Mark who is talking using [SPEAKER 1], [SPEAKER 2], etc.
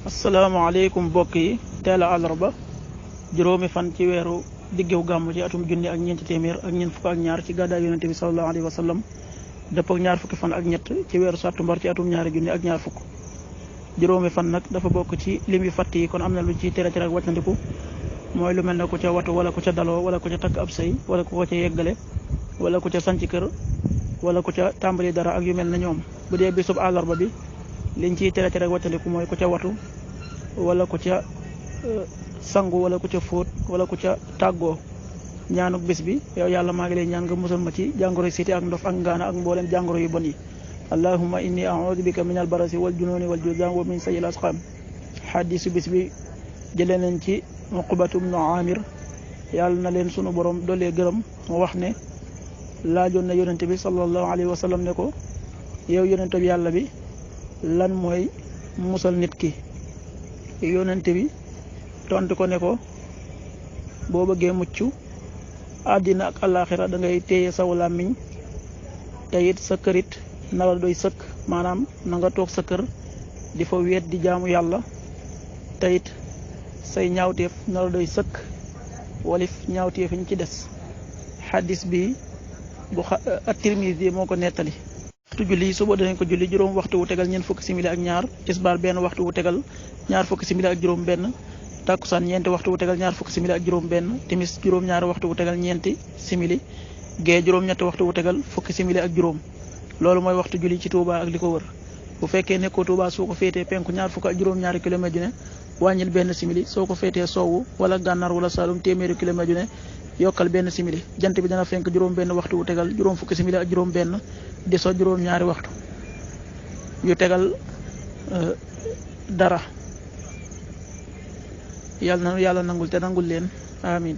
[SPEAKER 1] asalaamaaleykum mbokk yi teel a àllarba juróomi fan ci weeru diggew gàmmu ci atum junni ak ñeenti téeméer ak ñeent fukk ak ñaar ci gàddaay yonente bi sallallahu alayhi wa sallam dëpp ak ñaar fukki fan ak ñett ci weeru sàttumbar ci atum ñaari junni ak ñaar fukk. juróomi fan nag dafa bokk ci lim yu fatt yi kon am na lu ci tere ak wàccandiku mooy lu mel ne ku ca watu wala ku ca daloo wala ku ca takk ab sëy wala ku ko ca yeggale wala ku ca sanc kër wala ku ca tàmbali dara ak yu mel ne ñoom. bu dee bisub àllarba bi liñ ciy tere ak wàccandiku mooy ku ca watu wala ku ca sangu wala ku ca fóot wala ku ca tàggoo. ñaanuk bis bi yow yàlla maa ngi lay ñaan nga musal ma ci jàngoro siti ak ndof ak ngaana ak mboolem jàngoro yu bon yi. allahumma inni a'udhu bika min albarasi wal jununi wal juzam wa min sayil asqam. xadisu bis bi jëlee nañ ci Uqbatu ibnu Amir yàlla na leen sunu borom doolee gërëm mu wax ne laajoon na yonente bi sallallahu alayhi wa sallam ne ko yow yonente bi yàlla bi lan mooy musal nit ki. yonente bi tontu ko ne ko boo bëggee mucc àddina ak àllaaxira da ngay téye saw làmmiñ te it sa kërit na la doy sëkk maanaam na nga toog sa kër di fa weet di jaamu yàlla te it say ñaawteef na la doy sëkk walif ñaawteef ñu ci des. xaddis bi bu at-Tirmisi moo ko nettali. waxtu julli suba danañ ko julli juróom waxtu wu tegal ñeent fukki simili ak ñaar, tisbaar benn waxtu wu tegal ñaar fukki simili ak juróom benn, takkusaan ñeenti waxtu wu tegal ñaar fukki simili ak juróom benn, timis juróom ñaari waxtu wu tegal ñeenti simili, gee juróom ñetti waxtu wu tegal fukki simili ak juróom. loolu mooy waxtu julli ci Touba ak li ko wër. bu fekkee nekkoo Touba soo ko féetee penku ñaar fukk ak juróom-ñaari kilomètre ju ne wàññil benn simili, soo ko féetee sowwu wala gànnaar wala Saalum téeméeri kilomètre ju ne yokkal benn simili. jant bi dana fenk juróom benn waxtu wu tegal juróom fukki simili ak juróom benn, di so juróom ñaari waxtu yu tegal dara. yàlla nangul te nangul leen amin.